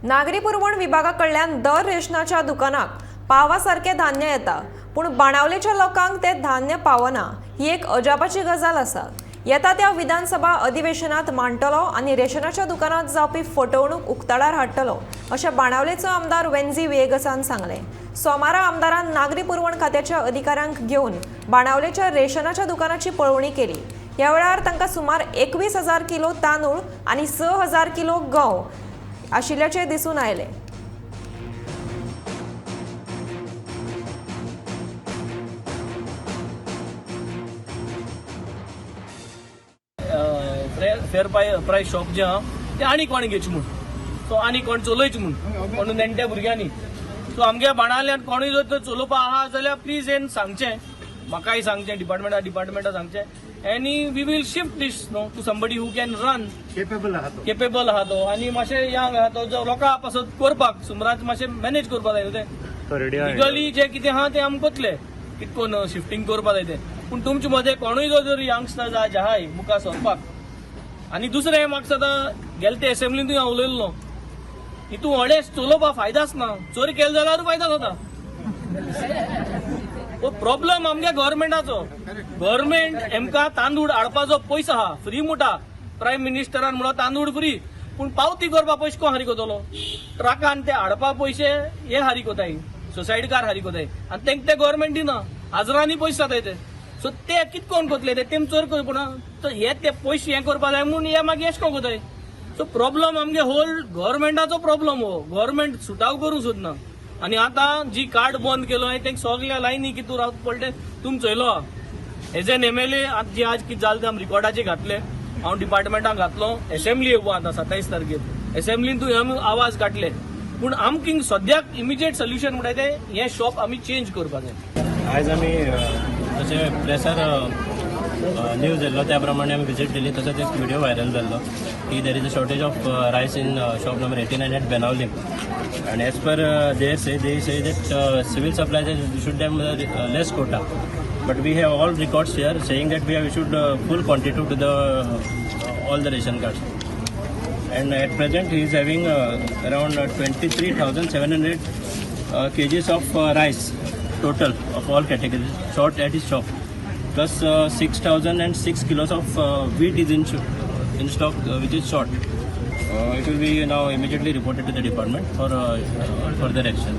नागरी पुरवण विभागा कडल्यान दर रेशनाच्या दुकानाक पावा सारकें धान्य येता, पूण बाणावलेच्या लोकांक तें धान्य पावना ही एक अजापाची गजाल आसा. येता त्या विधानसभा अधिवेशनात मांडटलो आनी रेशनाच्या दुकानात जावपी फटवणूक उक्ताडार हाडटलो, अशें बाणावलेचो आमदार वेन्झी व्हिएगसान सांगलें. सोमारा आमदारान नागरी पुरवण खात्याच्या अधिकाऱ्यांक घेवन बाणावलेच्या रेशनाच्या दुकानाची पळोवणी केली. ह्या वेळार तांकां सुमार 21,000 किलो तांदूळ आनी 6,000 किलो गंव आशिल्ल्याचें दिसून आयलें. फेअर प्रायस शॉप जे आहा ते आनी कोण घेवचे म्हूण, सो आनी कोण चलयचे म्हूण, कोण नेणट्या भुरग्यांनी. सो आमगे बाणावल्यान कोणूय जर तर चलोवपा आहा जाल्यार प्लीज येन सांगचें, म्हाकाय सांगचें, डिपार्टमेंटा सांगचें आनी we will shift this no to somebody who can run. Capable आहा तो. केपेबल आहा तो आनी मातशें यंग आहा तो, जो लोकां पासत करपाक सुमराज मातशें मॅनेज करपाक जाय न्हू तें. तो रेडी. लिगली जे कितें आहा तें आमकां कोतले कित कोन्न शिफ्टींग करपा जाय तें, पूण तुमचे मदें कोणूय जो जर यंगस्टर्स आहा जे आहाय मुखार सरपाक. आनी दुसरें म्हाका सदां गेले ते एसेंब्लींतूय हांव उलयल्लो, हितून व्हडलें चलोवपा फायदाच ना, चोरी केले जाल्यार फायदा जाता. हो प्रॉब्लम आमगे गव्हर्मेंटाचो. गव्हर्मेंट हेमकां तांदूळ हाडपाचो पयसो आहा फ्री मुटा, प्रायम मिनिस्टरान म्हणलो तांदूळ फ्री, पूण पावती करपा पयशे कोण हारी कोतलो? ट्रकान ते हाडपा पयशे हे हारी कोताय, सोसायटीकार हारी कोताय आनी तेंका ते गव्हर्मेंट दिना, हजरांनी पयशे जाताय ते. सो ते कित कोण कोतले ते तेम चोर करपा तर हे ते पयशे हे करपा जाय म्हूण हे मागीर एश कोण कोताय. सो प्रॉब्लम आमगे होल गव्हर्मेंटाचो प्रॉब्लम हो, गव्हर्मेंट सुटाव करूंक सोदना. आनी आतां जी कार्ड बंद केलो हांवें तेंका सगल्या लायनी कितू रावत पडलें तुम चोयलो. एज एन एमएलए आतां जे आज कितें जालें तें आमी रिकॉर्डाचेर घातलें, हांव डिपार्टमेंटाक घातलो. एसेंब्ली येवपा आतां 27 तारखेर, एसेंब्लीन तूं आमी आवाज काडले, पूण आमकां सद्याक इमिजिएट सोल्युशन म्हणटा तें हें शॉप आमी चेंज करपाक जाय. आयज आमी जशें प्रेसार न्यूज येयल्लो त्या प्रमाणे आमी विजीट दिली. तसोच एक व्हिडिओ व्हायरल जाल्लो की there is a shortage of rice in shop number 89 at Benaulim and as per their say, they say that civil supplies issued them less quota, but we have all records here saying that we have issued full quantity to the all the ration cards, and at present he is having around 23,700 kgs of rice total of all categories short at his shop, plus 6,006 kilos of wheat is in stock, which is short. It will be now immediately reported to the department for further action.